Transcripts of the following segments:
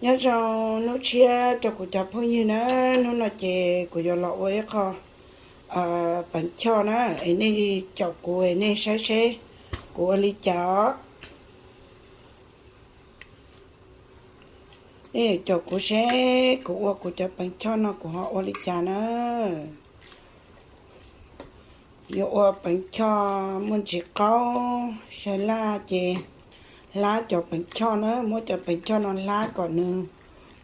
Nyob zoo hnub tshiab rau kuv cov phooj ywg na, hnub no ces kuv yuav los ua ib qho peev choj na, es nej caum kuv es nej saib seb kuv ua li cas os. Nej caum kuv seb kuv ua kuv cov peev choj no kuv ho ua li cas na. Yuav ua peev choj muaj ntsis qaub xyaw laj ces hlab cov peev choj na, muab cov peev choj no hlab kom nws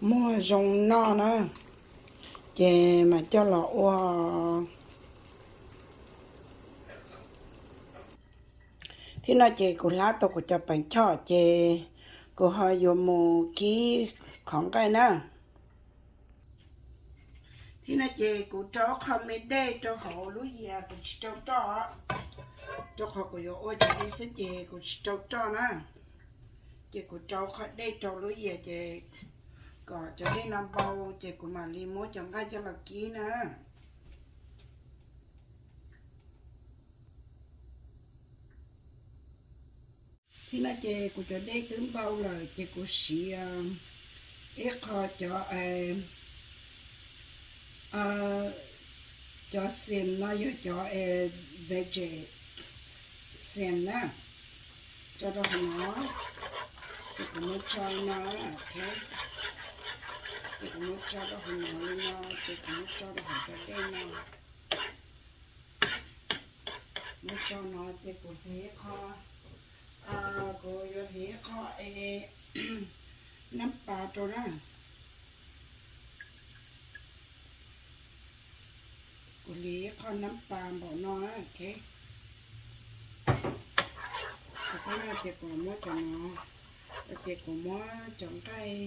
muag zoo noj na, ces mam coj los ua. Thiab no ces kuv hlab tau kuv cov peev choj ces kuv ho yuav mus kib qhov nqaij na. Thiab no ces kuv rau qho me dej rau hauv lub yias, kuv tsis rau roj, rau qhov kuv yuav ua cov ib xwb ces kuv tsis rau roj na. Ces kuv rau qho dej rau lub yias ces kom cov dej no npau ces kuv mam li muab cov nqaij coj los kib na. Thiab no ces kuv cov dej twb npau lawm ces kuv siv ib qho cov, cov xiam no yog cov veggie xiam na, tso rau hauv no. Ces kuv muab tso li no, ces kuv muab tso rau hauv no li no, ces kuv muab tso rau hauv cov dej no. Muab tso no ces kuv hliv qho, kuv yuav hliv qho nab pas rau na. Kuv hliv qho nab pas npaum no, ok. Ces kuv muab cov no, ces kuv muab cov nqaij,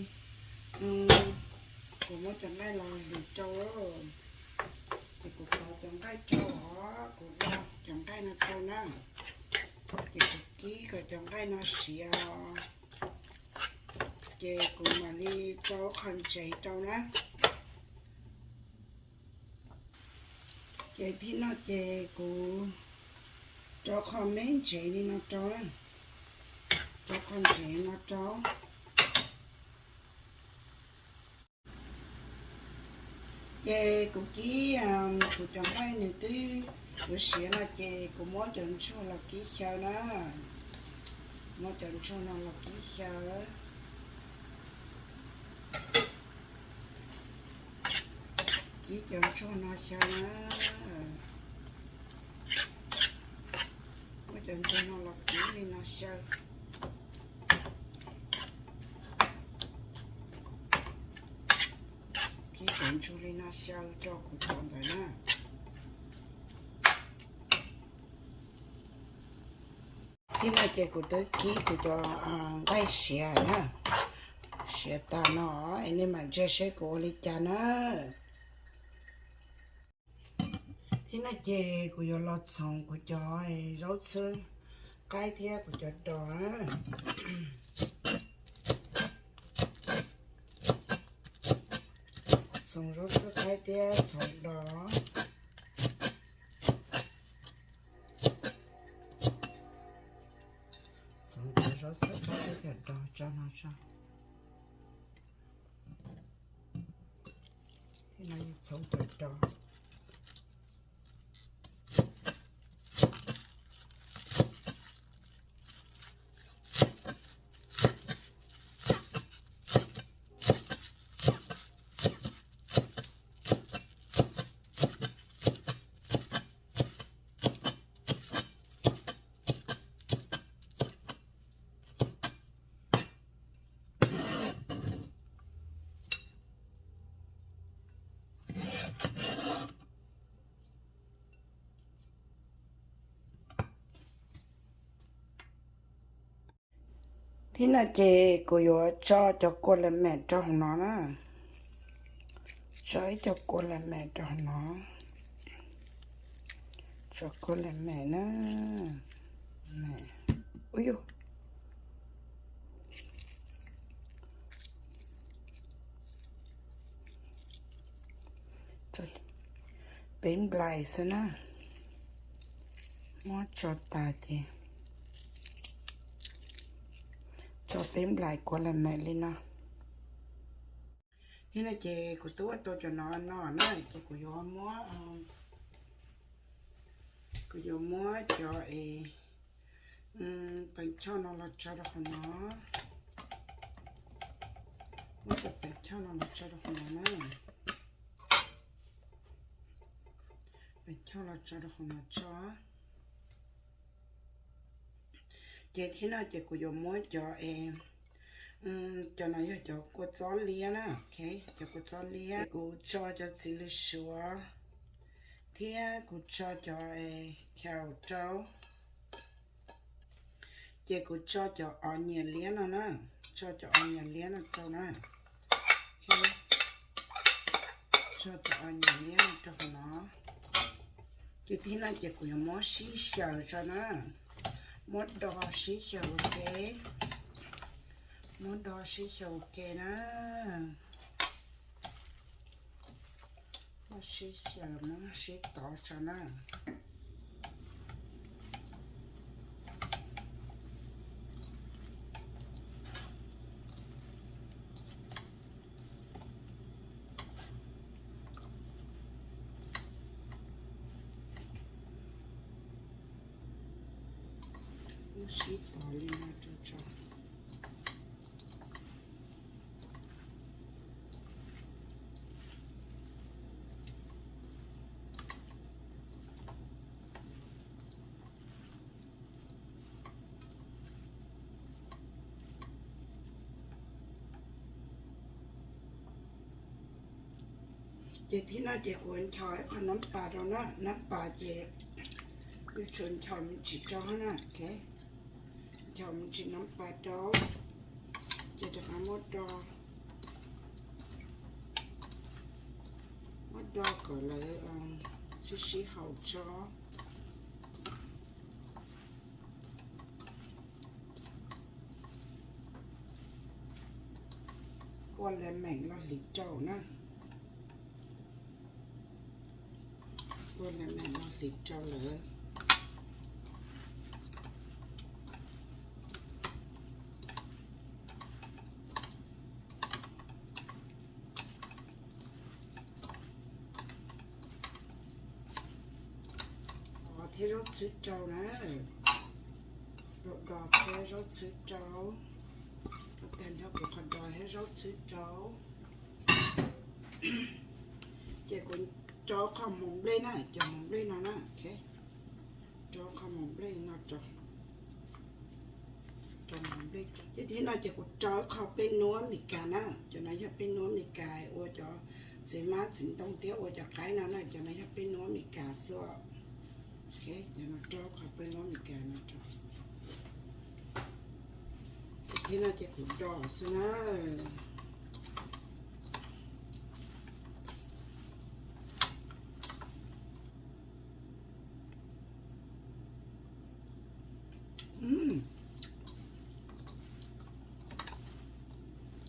kuv muab cov nqaij los hliv rau. Ces kuv pov cov nqaij rau os, kuv do cov nqaij no rau na. Ces kuv kib kom cov nqaij no siav, ces kuv mam li rau qho ntsev rau na. Ces thiab no ces kuv rau qho me ntsev li no rau, rau qho ntsev no rau. Ces kuv kib, kuv cov nqaij nws twb yuav siav no ces kuv muab cov ntsuag los kib xyaw na, muab cov ntsuag no los kib xyaw. Kib cov ntsuag no xyaw na, muab cov ntsuag no los kib li no xyaw. Kib cov ntsuag li no xyaw rau kuv cov ntawd na. Thiab no ces kuv twb kib kuv cov nqaij siav na, siav tas no, es nej mam ntsia seb kuv ua li cas na. Thiab no ces kuv yuav los txhoov kuv cov zaub txhwb qaib thiab kuv cov dos na. Txhoov zaub txhwb qaib thiab txhoov dos. Txhoov cov zaub txhwb qaib thiab cov dos tso no tso. Thiab no txhoov cov dos. Thiab no ces kuv yuav tso cov kua las mem rau hauv no na. Tso ib co kua las mem rau hauv no. Tso kua las mem na. Ub yus, peb nplais xwb na. Muab tso tas ces tso peb nplais kua las mem li no. Thiab no ces kuv twb ua tau cov no no na ces kuv yuav muab, kuv yuav muab cov es pees choj no los tso rau qhov no. Muab cov pees choj no los tso rau qhov no na. Pees choj los tso rau qhov no tso. Ces thiab no ces kuv yuav muab cov es, cov no yog cov kua txob liab na, cov kua txob liab. Kuv tso cov txiv lws suav thiab kuv tso cov carrot rau. Ces kuv tso cov onion liab no na, tso cov onion liab no rau na. Tso cov onion liab no rau qhov no. Ces thiab no ces kuv yuav muab sib xyaws tso na, muab do sib xyaws ua ke, muab do sib xyaws ua ke na. Muab sib xyaws, muab sib tov tso na. Muab sib tov li no rau tso. Ces thiab no ces kuv nchos ib qho nab pas rau na, nab pas ces yuav tsum nchos me ntsis rau na, nchos me ntsis nab pas rau, ces rov qab muab do, muab do kom lawv sib sib haum tso. Kua lemon los hliv rau na. Kua lemon los hliv rau lawm. Thiab zaub txhwb rau na, do do thiab zaub txhwb rau, tag nrho kuv qhov do thiab zaub txhwb rau. Ces kuv rau qhov hmoov nplej na, cov hmoov nplej no na, rau qhov hmoov nplej no rau. Ces thiab no ces kuv rau qhov peb nuab Meskas na, cov no yog peb nuab Meskas ua cov txiv hmab txiv ntoo thiab ua cov qaib no na, cov no yog peb nuab Meskas xwb. Cov no rau qhov peb nuab Meskas no rau. Ces thiab no ces kuv do xwb na.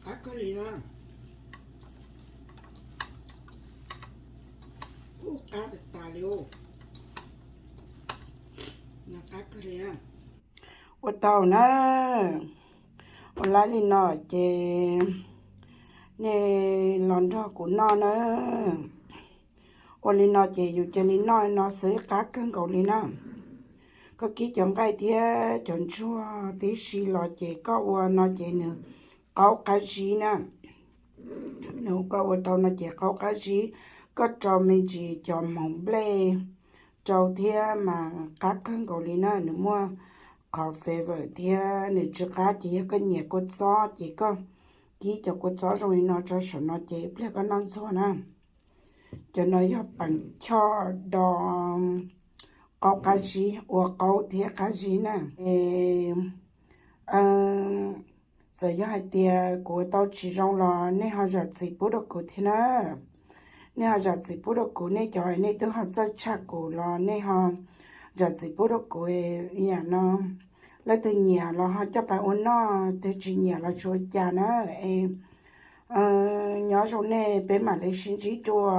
Qab kawg li na. Kuj qab tas tas li. Qab kawg li. Ua tau na. Ua lawm li no ces nej los nrog kuv noj na. Ua li no ces yus cia li noj no xwb qab kawg nkaus li na. Koj kib cov nqaij thiab cov ntsuag tib si los ces koj ua no ces nws qaub qab zib na. Nws koj ua tau no ces qaub qab zib, koj rau me ntsis cov hmoov nplej rau thiab mas qab kawg nkaus li na, nws muaj qhov flavor thiab nws tsis qab ces yog koj nyiam kua txob ces koj kib cov kua txob zoo li no rau saum no ces pliag koj noj ntxuag na. Cov no yog pees choj do qaub qab zib, ua qaub thiab qab zib na. Txawm yog hais tias kuv ua tau tsis zoo los nej ho zam txim pub rau kuv thiab na. Nej ho zam txim pub rau kuv, nej cov nej twb ho txawj tshaj kuv los nej ho zam txim pub rau kuv ib yam no. Leej twg nyiam los ho coj pais ua noj, twg tsis nyiam los tsis ua cas na. Es nyob zoo nej, peb mam li sib ntsib dua.